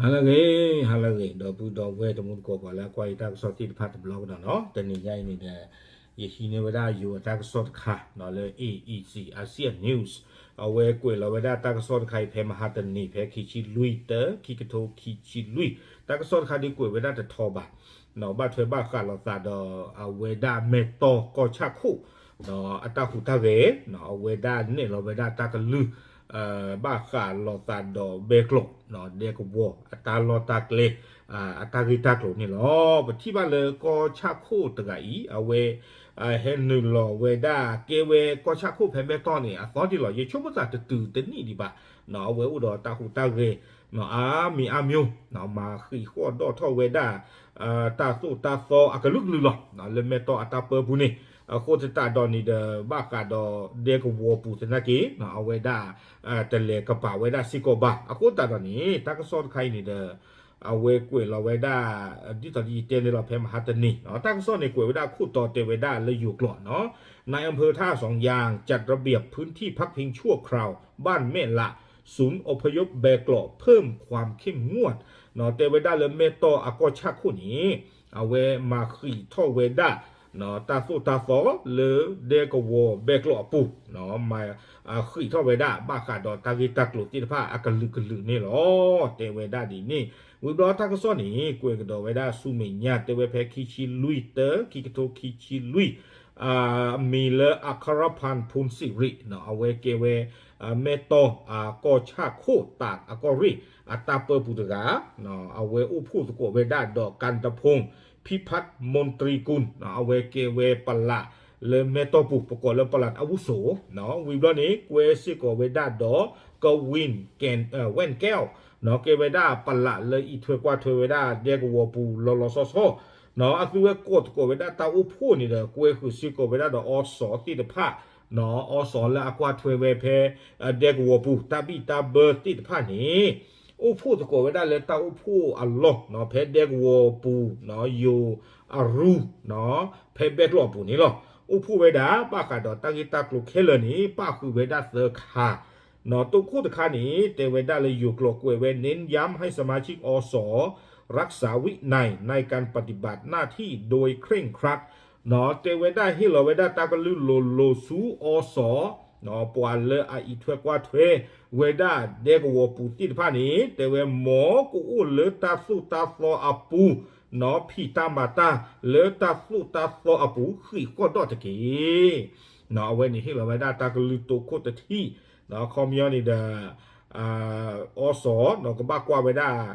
ဟါလၢအဂ့ၤ, ဟါလၢအဂ့ၤ ဒီပုၢ်ဒီဝဲၢ်တံၤသကိး ပှၤလၢအကွၢ်ယတၢ်ကစီၣ်သ့ၣ်တဖၣ်တဘျီကဒီးနီၤ, တနံၤညါအံၤန့ၣ်ဒီး ယဟံးန့ၢ်ဝဲဒၣ်ယိၤအတၢ်ကစီၣ်တခါနီၤ လၢ A E C Asia News အဝဲကွဲးလီၤဝဲဒၣ်တၢ်ကစီၣ်တခါအံၤ ဖဲမဟါတနံၤ ဖဲခံဆံလွံၢ် တၢ ခံကထိခံဆံလွံၢ်, တၢ်ကစီၣ်တခါဒုးကွဲးဝဲဒၣ်တထီဘၣ် ဘၣ်ထွဲဘၣ်ဃးလိာ်သးဒီး အဝဲဒၣ်မဲၢ်တီၢ်ကီၢ်ဆၣ်ခိၣ် အတၢ်ဟူးတၢ်ဂဲၤ, အဝဲဒၣ်နဲၣ်လီၤဝဲဒၣ်တၢ်ကလုၢ် ဘၣ်ဃးလိာ်သးဒီးဘဲကျိး ဒဲကဝီၤအတၢ်လီၢ်တၢ်ကျဲ အတၢ်ဂ့ၢ်တၢ်ကျိၤန့ၣ်လီၤ. ပထံၣ်ဘၣ်လၢကီၢ်ဆၣ်ခိၣ်တဂၤအံၤ အဝဲ ဟဲနုာ်လီၤဝဲဒၣ် ကဲဝဲကီၢ်ဆၣ်ခိၣ်ဖဲမဲၢ်တီၢ်န့ၣ် အသီဒံးလီၤ, ယဆိကမိၣ်သးတတုၤတနံၣ်ဒံးဘၣ်, အဝဲအိၣ်ဒီးတၢ်ဟူးတၢ်ဂဲၤ အါမံၤအါမံၤ မၤဃံးဃီၣ်ဒီၣ်ထီၣ်ဝဲဒၣ် တၢ်သိၣ်တၢ်သီအကလုာ်ကလုာ်လီၤ လၢမဲၢ်တီၢ်အတၢ်ပၢပူၤန့ၣ်, အဃိသတးဒီးန့ၣ်ဒီး ဘၣ်ဃးဒီးဒဲကဝီၤပူၤသနာ်က့ အဝဲဒၣ် တလဲၤကပာ်ဝဲဒၣ်စ့ၢ်ကီးဘၣ်. အဃိသတးဒီးန့ၣ် တၢ်ကစီၣ်တခါအံၤန့ၣ်ဒီး အဝဲကွဲးလီၤဝဲဒၣ် ဒ်သိးယတဲန့ၣ်လီၤ ဖဲမဟါတနံၤ တၢ်ကစီၣ်န့ၣ်ကွဲးဝဲဒၢခိၣ်တီတဲဝဲဒၣ်လၢယိၤကျိာ်နီၤ, นายอำเภอท่าสองยาง จัดระเบียบพื้นที่พักพิงชั่วคราวบ้านแม่หละ ศูนย์อพยพแบกล่อ เพิ่มความเข้มงวด တဲဝဲဒၣ်လၢမဲၢ်တီၢ်အကီၢ်ဆၣ်ခိၣ်န့ၣ် အဝဲမၤဃံးထီၣ်ဝဲဒၣ် တၢ်သိၣ်တၢ်သီလၢဒဲကဝီၤဘဲကျိးအပူၤ မၤဃံးထီၣ်ဝဲဒၣ် ဘၣ်ဃးဒီးတၢ်ဂ့ၢ်တၢ်ကျိၤသ့ၣ်တဖၣ်အကလုာ်ကလုာ်န့ၣ်လီၤ. တဲဝဲဒၣ်ဒ်န့ၣ် ဝံၤဘျီတၢ်ကစီၣ်န့ၣ် ကွဲးကဒီးဝဲဒၣ်ဆူမဲာ်ညါ တဲဝဲဖဲခံဆံလွံၢ် တၢ ခံကထိခံဆံလွံၢ် အမံၤလၢ အၤခါရၣ်ဖၢၣ် ဖူၣ်စံရံး အဝဲကဲဝဲ မဲၢ်တီၢ်အကီၢ်ဆၣ်ခိၣ် တၢးအကီၢ်ရ့ၣ် အတၢ်ပၢပူၤတဂၤ အဝဲအိၣ်ဖှိၣ်သကိးဝဲဒၣ်ဒီး กันตะพงษ์ พิพัฒน์มนตรีกุล အဝဲကဲဝဲပလးလၢမဲၢ်တီၢ်ပူၤ ပကိးလၢပလးအဝုစိၤ ဝံၤဘျီန့ၣ် ကွဲစ့ၢ်ကီးဝဲဒၣ်ဒီး กวิน แก่น เอ่อ แว่นแก้ว ကဲဝဲဒၣ်ပလးလၢအံးထွဲကွၢ်ထွဲဝဲဒၣ်ဒဲကဝီၤပူၤလီၤလီၤဆီဆီ အသုဝဲကိးသကိးဝဲဒၣ်တၢ်အိၣ်ဖှိၣ်န့ၣ်ဒီး ကွဲဃုာ်စ့ၢ်ကီးဝဲဒၣ်ဒီးအီစီၤသ့ၣ်တဖၣ် အီစီၤလၢအကွၢ်ထွဲဝဲဖဲ ဒဲကဝီၤပူၤ တၢ်ဘံၣ်တၢ်ဘၢသ့ၣ်တဖၣ်န့ၣ် အိၣ်ဖှိၣ်သကိးဝဲဒၣ်လၢတၢ်အိၣ်ဖှိၣ်အလီၢ် ဖဲဒဲကဝီၤပူၤ ယိၤအရူ ဖဲဘဲကျိးအပူၤန့ၣ်လီၤ. အိၣ်ဖှိၣ်ဝဲဒၣ် ဘၣ်ဃးဒီးတၢ်ဂ့ၢ်တၢ်ကျိၤခဲလၢာ်န့ၣ် ပၣ်ဃုာ်ဝဲဒၣ်သၢခါ တိခိၣ်တခါန့ၣ် တဲဝဲဒၣ်လၢယိၤကျိာ်ကွဲးဝဲ เน้นย้ำให้สมาชิก อส รักษาวินัยในการปฏิบัติหน้าที่โดยเคร่งครัด တဲဝဲဒၣ်ဟ့ၣ်လီၤဝဲဒၣ်တၢ်ကလုၢ်လိၤလိၤဆူအီစီၤ ပှၤလၢအအံးထွဲကွၢ်ထွဲဝဲဒၣ်ဒဲကဝီၤပူၤသ့ၣ်တဖၣ်န့ၣ် တဲဝဲမ်ကအိၣ်လၢတၢ်သိၣ်တၢ်သီအပူၤ ဖံးတၢ်မၤတၢ်လၢတၢ်သိၣ်တၢ်သီအပူၤ ဃံးဃီၣ်ဒီၣ်တက့ၢ်. အဝဲန့ၣ်ဟ့ၣ်လီၤဝဲဒၣ်တၢ်ကလုၢ်တိခိၣ်တထံၣ် ခီပညီန့ၣ်ဒီး အီစီၤ ကဘၣ်ကွၢ်ဝဲဒၣ်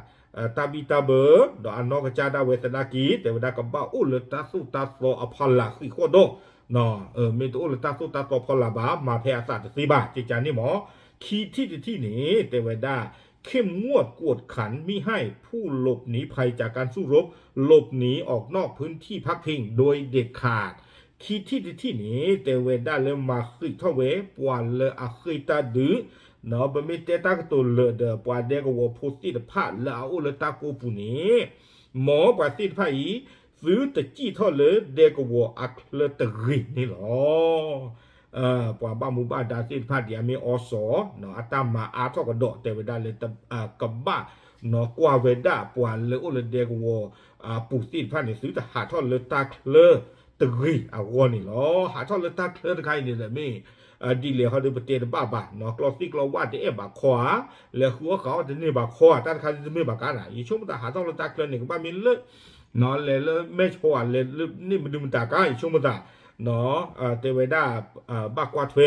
တၢ်ဘံၣ်တၢ်ဘၢ ဒီးအနီၢ်ကစၢ်ဒၣ်ဝဲသနာ်က့ တဲဝဲဒၣ်ကဘၣ်အိၣ်လၢတၢ်သိၣ်တၢ်သီအဖီလာ်ဃံးဃီၣ်ဒီၣ် မ့ၢ်တအိၣ်လၢတၢ်သိၣ်တၢ်သီဖီလာ်ဘၣ် မၤဖဲအသးတသ့ဘၣ် ကကန့ၣ်မ့ၢ် ခံထံၣ်တထံၣ်န့ၣ် တဲဝဲဒၣ် เข้มงวดกวดขันมิให้ผู้หลบหนีภัยจากการสู้รบหลบหนีออกนอกพื้นที่พักพิงโดยเด็ดขาด ခံထံၣ်တထံၣ်န့ၣ် တဲဝဲဒၣ်လၢမၤဃံးထီၣ်ဝဲ ပှၤလၢအဃ့ၢ်တၢ်ဒုး ပမ့ၢ်တဲတၢ်ကတိၤလၢာ်ဒီး ပှၤဒဲကဝီၤဖိသ့ၣ်တဖၣ်လၢအအိၣ်လၢတၢ်ကိးပူၤန့ၣ် မ်ပှၤသ့ၣ်တဖၣ်အံၤ သုတစံၣ်ထီၣ်လၢဒဲကဝီၤအချၢတဂ့ၤန့ၣ်လီၤ. ပှၤဘၣ်မူဘၣ်ဒါသ့ၣ်တဖၣ်ဒ်အမ့ၢ်အီစီၤ အတၢ်မၤအါထီၣ်ကဒီး တဲဝဲဒၣ်လၢ ကဘၣ် ကွၢ်ဝဲဒၣ်ပှၤလၢအိၣ်လၢဒဲကဝီၤ ပူၤသ့ၣ်တဖၣ်န့ၣ် သုတဟးထီၣ်လၢတၢ်ချၢတဂ့ၤအဂီၢ်န့ၣ်လီၤ. ဟးထီၣ်လၢတၢ်ချၢတခါအံၤန့ၣ်ဒီးမ့ၢ် ဒ်လဲၣ်ဟီဒီးပတဲတဘၣ်ဘၣ် ကျီသံၣ်ကျီဝၣ်တအဲၣ်ဘၣ်ခီဧါ, လဲၤဃုအီၣ်ဃုအီတန့ၢ်ဘၣ်ခီဧါ, တၢ်တခါန့ၣ်တမ့ၢ်ဘၣ်ကါနၤ, ယဆိကမိၣ်သးဟးထီၣ်လၢတၢ်ချၢန့ၣ် ကဘၣ်မ့ၢ်လၢ လဲၤလၢမဲၢ်ဆီဧါ, လဲၤလၢန့ၣ်မနုၤမတၤကါ ယဆိကမိၣ်သး တဲဝဲဒၣ် ဘၣ်ကွၢ်ထွဲ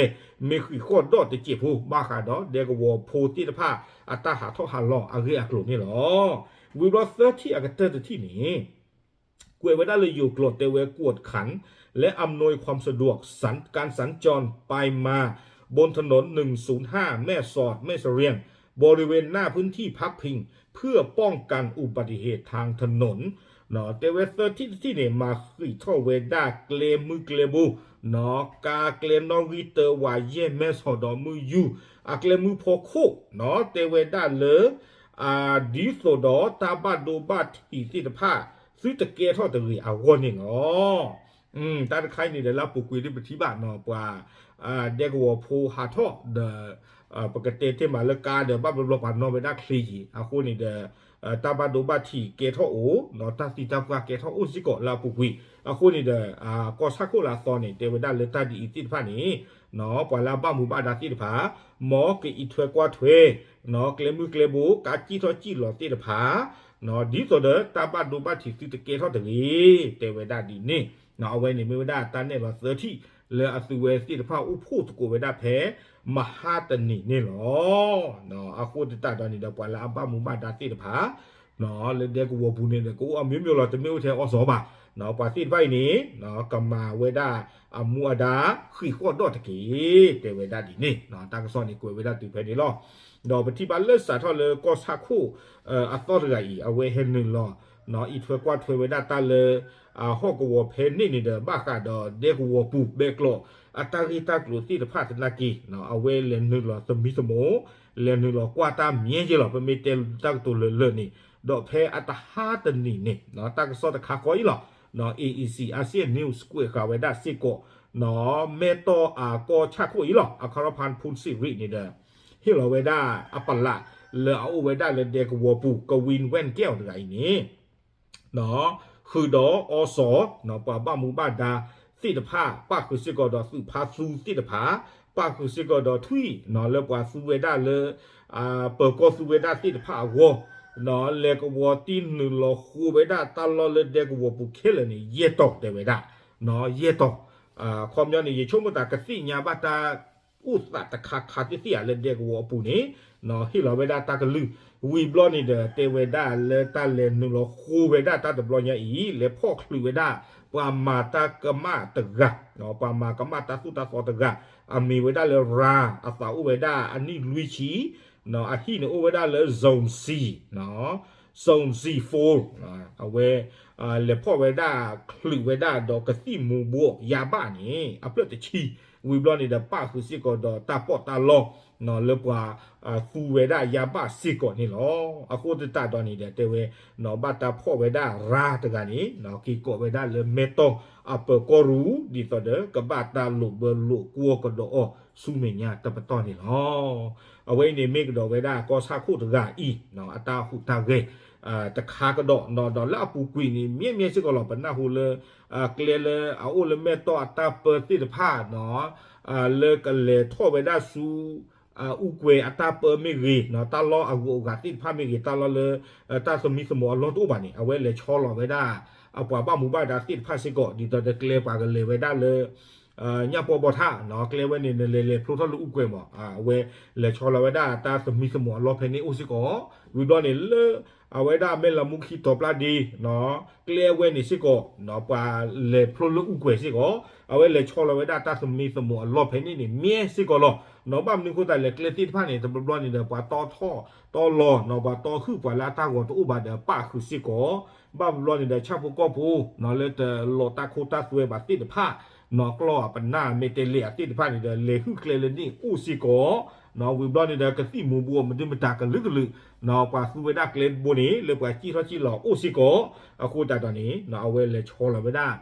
မ့ၢ်ဃံးဃီၣ်ဒီၣ်တစဲးဖိ ဘၣ်ဃးဒီးဒဲကဝီၤဖိသ့ၣ်တဖၣ် အတၢ်ဟးထီၣ်ဟးလီၤအဂ့ၢ်အကျိၤန့ၣ်လီၤ. ဝံၤဘျီသၢထံၣ်အကတၢၢ်တထံၣ်န့ၣ် ကွဲးဝဲဒၣ်လၢယိၤကျိာ်တဲဝဲ กวดขัน และอำนวยความสะดวกสัญ- การสัญจรไปมาบนถนน หนึ่งศูนย์ห้า แม่สอด แม่เสรียง บริเวณหน้าพื้นที่พักพิง เพื่อป้องกันอุบัติเหตุทางถนน တဲဝဲသၢထံၣ်တထံၣ်န့ၣ် မၤဃံးထီၣ်ဝဲဒၣ်ကျဲမုၢ်ကျဲဘိ ကါကျဲနီၣ်ဂံၢ်တၢဝးယဲၢ် မဲၢ်ဆီးဒီးမုၢ်ယူၢ် အကျဲမုၢ်ဖီခိၣ် တဲဝဲဒၣ်လၢ ဒ်သိးဒီးတၢ်ဘၣ်ဒိဘၣ်ထံးသ့ၣ်တဖၣ် သုတကဲထီၣ်တဂ့ၤအဂီၢ်န့ၣ်လီၤ. တၢ်တခါအံၤန့ၣ်ဒီး လၢအပူၤကွံာ်ဒ်ပထံၣ်ဘၣ်နီၤ ပှၤ ဒဲကဝီၤဖိဟးထီၣ်ဒီး ပကတဲတ့ၢ်မးလၢကါဒီး ဘၣ်ဘျီဘျီပှၤနီၣ်ဝဲဒၣ်ချ့ယံၤ အဃိန့ၣ်ဒီး တၢ်ဘၣ်ဒိဘၣ်ထံးကဲထီၣ်အိၣ်, တၢ်သံတၢ်ပှၢ်ကဲထီၣ်အိၣ်စ့ၢ်ကီးလၢအပူၤကွံာ်. အဃိန့ၣ်ဒီး ကီၢ်ဆၣ်ခိၣ်လၢအသီန့ၣ် တဲဝဲဒၣ်လၢတၢ်ဒ်အံၤသ့ၣ်တဖၣ်န့ၣ် ပှၤလၢအဘၣ်မူဘၣ်ဒါသ့ၣ်တဖၣ် မ်ကအံးထွဲကွၢ်ထွဲ ကျဲမုၢ်ကျဲဘိ ကးစံၣ်ထီၣ်စံၣ်လီၤသ့ၣ်တဖၣ် ဒ်သိးဒီးတၢ်ဘၣ်ဒိဘၣ်ထံးသုတကဲထီၣ်တဂ့ၤ တဲဝဲဒၣ်ဒ်န့ၣ်. အဝဲန့ၣ်မ့ၢ်ဝဲဒၣ်တၢ်နဲၣ်လီၤသၢထံၣ် လၢအသုဝဲသ့ၣ်တဖၣ်အိၣ်ဖှိၣ်သကိးဝဲဒၣ်ဖဲ မဟါတနံၤန့ၣ်လီၤ. အဃိသတးဒီးန့ၣ်ဒီး ပှၤလၢအဘၣ်မူဘၣ်ဒါသ့ၣ်တဖၣ် လၢဒဲကဝီၤပူၤန့ၣ်ဒီး ကအိၣ်အမျိုးမျိုးလီၤ တမ့ၢ်အိၣ်ထဲအီစီၤဘၣ်. ပှၤသ့ၣ်တဖၣ်အံၤန့ၣ် ကမၤဝဲဒၣ်အမူအဒါ ဃံးဃီၣ်ဒီၣ်တက့ၢ် တဲဝဲဒၣ်ဒ်န့ၣ်. တၢ်ကစီၣ်န့ၣ်ကွဲးဝဲဒၣ်တုၤဖဲန့ၣ်လီၤ. ဒီးပထံၣ်ဘၣ်လၢစးထီၣ်လၢကီၢ်ဆၣ်ခိၣ် အသီတဂၤအံၤ အဝဲဟဲနုာ်လီၤ အံးထွဲကွၢ်ထွဲဝဲဒၣ်တၢ်လၢ ဟီၣ်ကဝီၤဖဲန့ၣ်န့ၣ်ဒီး ဘၣ်ဃးဒီးဒဲကဝီၤပူၤ ဘဲကျိး အတၢ်ဂ့ၢ်တၢ်ကျိၤသ့ၣ်တဖၣ်သနာ်က့ အဝဲလဲၤနုာ်လီၤသမံသမိး လဲၤနုာ်လီၤကွၢ်တၢ်မံၤက့လီၤ. ပမ့ၢ်တဲတၢ်ကတိၤလၢာ်လၢာ်န့ၣ် ဒီးဖဲအတဟါတနံၤန့ၣ် တၢ်ကစီၣ်တခါဃီအံၤလီၤ. အ့ၣ်အံၣ်စံၣ် Asian News ကွဲးဃာ်ဝဲဒၣ်စ့ၢ်ကီး မဲၢ်တီၢ်အကီၢ်ဆၣ်ခိၣ်အံၤလီၤ. အခီရီဖၣ်ဖူၣ်စံၣ်ရံၣ်န့ၣ်ဒီး ဟ့ၣ်လီၤဝဲဒၣ်အပလး လၢအအိၣ်ဝဲဒၣ်လၢဒဲကဝီၤပူၤ ကဝံဝဲၣ်ကဲၣ်တဂၤအံၤန့ၣ် ဃုာ်ဒီးအီစီၤ ပှၤဘၣ်မူဘၣ်ဒါသ့ၣ်တဖၣ် ပၣ်ဃုာ်စ့ၢ်ကီးဒီးသုးဖါသူသ့ၣ်တဖၣ် ပၣ်ဃုာ်စ့ၢ်ကီးဒီးထွံၣ် လၢပှၤသူဝဲဒၣ်လၢ ပၢၤကီၢ်သူဝဲဒၣ်သ့ၣ်တဖၣ်အဂီၢ် လဲၤကဝီၤတံၢ်နုာ်လီၤဃိဝဲဒၣ်တၢ်လီၢ်လၢဒဲကဝီၤပူၤခဲလၢာ်န့ၣ် ယဲၢ်တီၤတဲဝဲဒၣ် ယဲၢ်တီၤ. အခီပညီန့ၣ် ယဆိကမိၣ်သးကသ့ၣ်ညါဘၣ်တၢ် အိၣ်သးတခါခါသ့ၣ်သ့ၣ်ဧါလၢဒဲကဝီၤအပူၤန့ၣ် ဟ့ၣ်လီၤဝဲဒၣ်တၢ်ကလုၢ် ဝံၤဘျီန့ၣ်ဒီး တဲဝဲဒၣ်လၢတၢ်လဲၤနုာ်လီၤဃိဝဲဒၣ်တၢ်တဘျီညါအံၤ လဲၤဖီၣ်ချုးဝဲဒၣ် ပှၤမၤတၢ်ကမၣ်တဂၤ ပှၤမၤကမၣ်တၢ်သိၣ်တၢ်သီတဂၤ အမံၤဝဲဒၣ်လၢ ရၤ အသးအိၣ်ဝဲဒၣ်အနံၣ်လွံၢ်ဆံ အဟံၣ်န့ၣ်အိၣ်ဝဲဒၣ်လၢ zone C zone C four အဝဲ လဲၤဖီၣ်ဝဲဒၣ်ချုးဝဲဒၣ်ဒီးကသံၣ်မူၤဘှီးယါဘၣ်န့ၣ် အဖျၢၣ်တဆံ ဝံၤဘျီန့ၣ်ဒီး ပၣ်ဃုာ်စ့ၢ်ကီးဒီးတၢ်ပီးတၢ်လီ လၢပှၤသူဝဲဒၣ်ယါဘၣ်စ့ၢ်ကီးန့ၣ်လီၤ. အဃိသတးဒီးန့ၣ်ဒီး တဲဝဲ ဘၣ်တၢ်ဖီၣ်ဝဲဒၣ်ရၤတဂၤန့ၣ် က့ၤကိးဝဲဒၣ်လၢမဲၢ်တီၢ်အပၢၤကီၢ်ရူၤ ဒ်သိးဒီး ကဘၣ်တၢ်လိာ်ဘၢလိာ်ကွီၢ်ကဒီးအီၤဆူမဲာ်ညါတပတီၢ်န့ၣ်လီၤ. အဝဲအံၤန့ၣ်မ့ၢ်ကဒီးဝဲဒၣ်ကီၢ်ဆၣ်ခိၣ်တဂၤအံၤ အတၢ်ဟူးတၢ်ဂဲၤ တခါကဒီး ဒီးလၢအပူၤကွံာ်န့ၣ် မ့ၢ်မ့ၢ်စ့ၢ်ကီးလီၤ ပနၢ်ဟူလၢ ကျဲလၢအအိၣ်လၢမဲၢ်တီၢ်အတၢ်ပၢသ့ၣ်တဖၣ် လၢကလဲၤထီၣ်ဝဲဒၣ်ဆူ အူကွဲၤအတၢ်ပၢမ့ၢ်ဂ့ၤ တၢ်လီၢ်အဂုၤအဂၤသ့ၣ်တဖၣ်မ့ၢ်ဂ့ၤ တၢ်လီၢ်လၢ တၢ်သမံသမိးအလီၢ်တအိၣ်ဘၣ်န့ၣ် အဝဲလဲၤဆီလီၤဝဲဒၣ် အပှၤဘၣ်မူဘၣ်ဒါသ့ၣ်တဖၣ်စ့ၢ်ကီး ဒ်သိးဒီးကျဲပှၤကလဲၤဝဲဒၣ်လၢ ညၣ်ပီဘီထၣ် ကျဲဝဲန့ၣ် နလဲၤလဲၤဖျိထီၣ်လၢအူကွဲၤမး အဝဲလဲၤဆီလီၤဝဲဒၣ်တၢ်သမံသမိးအလီၢ်ဖဲန့ၣ်အိၣ်စ့ၢ်ကီး ဝံၤဘျီန့ၣ်လၢ အဝဲဒၣ်မဲၢ်လးမူခံတီၤပျၢ်ဒ့ ကျဲဝဲန့ၣ်စ့ၢ်ကီး ပှၤလဲၤဖျိလၢအူကွဲၤစ့ၢ်ကီး အဝဲလဲၤဆီလီၤဝဲဒၣ်တၢ်သမံသမိးအလီၢ်ဖဲန့ၣ်န့ၣ် မ့ၢ်စ့ၢ်ကီးလီၤ. ဘၣ်မနုၤအဃိသတးလဲၣ် ကျဲသ့ၣ်တဖၣ်န့ၣ် တဘျီဘျီန့ၣ်ဒီး ပှၤတီထီၣ်တီလီၤ ပှၤတီဟုၣ်ပှၤလၢအတၢ်ဂီၤတအိၣ်ဘၣ်ဒီးပၣ်ဃုာ်စ့ၢ်ကီး ဘၣ်ဘျီဘျီန့ၣ်ဒီး ဆၣ်ဖိကီၢ်ဖိ လၢတလိးတၢ်ခိတၢ်သွဲဘၣ်သ့ၣ်တဖၣ် ကျီၢ်အပနၢ်မဲာ်တဲးလဲးအသ့ၣ်တဖၣ်န့ၣ်ဒီး လဲၤဟုၣ်ကျဲလၢန့ၣ်အိၣ်စ့ၢ်ကီး ဝံၤဘျီန့ၣ်ဒီး ကသံၣ်မူၤဘှီးမနုၤမတၤကလုာ်ကလုာ် ပှၤသူဝဲဒၣ်ကျဲတဘိန့ၣ် လၢပှၤစံၣ်ထီၣ်စံၣ်လီၤအိၣ်စ့ၢ်ကီး အဃိသတးဒီးန့ၣ် အဝဲလဲၤဆီလီၤဝဲဒၣ်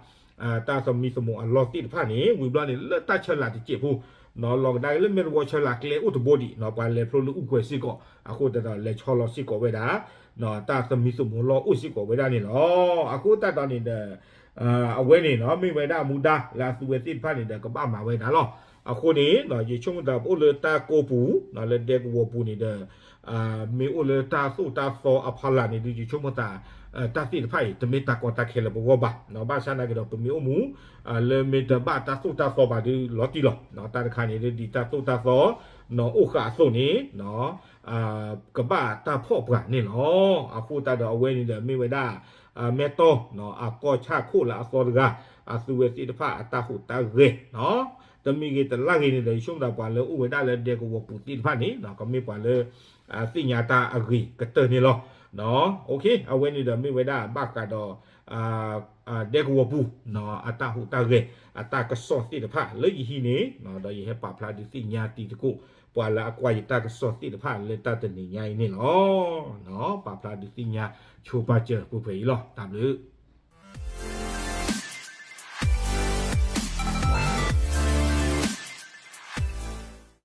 တၢ်သမံသမိးအလီၢ်သ့ၣ်တဖၣ်န့ၣ် ဝံၤဘျီန့ၣ် လၢတၢ်ဆၢလာ်တစဲးဖိ လီၤကဒါက့ၤလၢမဲၢ်တဝီဆၢလာ်ကျဲအိၣ်တဘိဒံး ပှၤလဲၤဖျိလၢအူကွဲၤစ့ၢ်ကီး အဃိသတးဒီးလဲၤဆီလီၤစ့ၢ်ကီးဝဲဒၣ် တၢ်သမံသမိးလီၢ်အိၣ်စ့ၢ်ကီးဝဲဒၣ်န့ၣ်လီၤ. အဃိသတးဒီးန့ၣ်ဒီး အဝဲန့ၣ် မ့ၢ်ဝဲဒၣ်အမူဒါလၢအသုဝဲသ့ၣ်တဖၣ်န့ၣ်ဒီး ကဘၣ်မၤဝဲဒၣ်လီၤ. အဃိန့ၣ် ယဆိကမိၣ်သးပအိၣ်လၢတၢ်ကိးပူၤ လၢဒဲကဝီၤပူၤန့ၣ်ဒီး မ့ၢ်အိၣ်လၢတၢ်သိၣ်တၢ်သီအဖီလာ်န့ၣ်ဒုး ယဆိကမိၣ်သး တၢ်သ့ၣ်တဖၣ်အံၤ တမ့ၢ်တၢ်ကီတၢ်ခဲလၢပဂီၢ်ဘၣ်. ဘၣ်ဆၣ်သနာ်က့ဒီး ပမ့ၢ်အိၣ်မူ လၢမ့ၢ်တဘၣ်တၢ်သိၣ်တၢ်သီဘၣ်ဒုးလီၤတံၢ်လီၤ. တၢ်တခါန့ၣ်ဒုး ဒ်တၢ်သိၣ်တၢ်သီ အိၣ်ဃာ်အသိးန့ၣ် ကဘၣ်တၢ်ဖီၣ်ပှၤန့ၣ်လီၤ. အဃိသတးဒီးအဝဲန့ၣ်ဒီးမ့ၢ်ဝဲဒၣ် မဲၢ်တီၢ် အကီၢ်ဆၣ်ခိၣ်လၢအသီတဂၤ အသုဝဲသ့ၣ်တဖၣ်အတၢ်ဟူးတၢ်ဂဲၤ တမံၤဂ့ၤတလၢ်ဂ့ၤန့ၣ်ဒီး ယဆိကမိၣ်သးပှၤလၢအိၣ်ဝဲဒၣ်လၢဒဲကဝီၤပူၤသ့ၣ်တဖၣ်န့ၣ် ကမ့ၢ်ပှၤလၢ သ့ၣ်ညါတၢ်အဂ့ၤကတၢၢ်န့ၣ်လီၤ. အဝဲန့ၣ်ဒီးမ့ၢ်ဝဲဒၣ်ဘၣ်ဃးဒီး ဒဲကဝီၤပူၤ အတၢ်ဟူးတၢ်ဂဲၤ အတၢ်ကစီၣ်သ့ၣ်တဖၣ်လၢယဟံးန့ၢ် ဒီးယဟဲပာ်ဖျါဒုးသ့ၣ်ညါတံၤသကိး ပှၤလၢအကွၢ်ယတၢ်ကစီၣ်သ့ၣ်တဖၣ်လၢတၢ်တနံၤညါအံၤန့ၣ်လီၤ. ပာ်ဖျါဒုးသ့ၣ်ညါဆိပာ်စၢၤပှဲၤပှဲၤအံၤလီၤ. တၢ်ဘျုး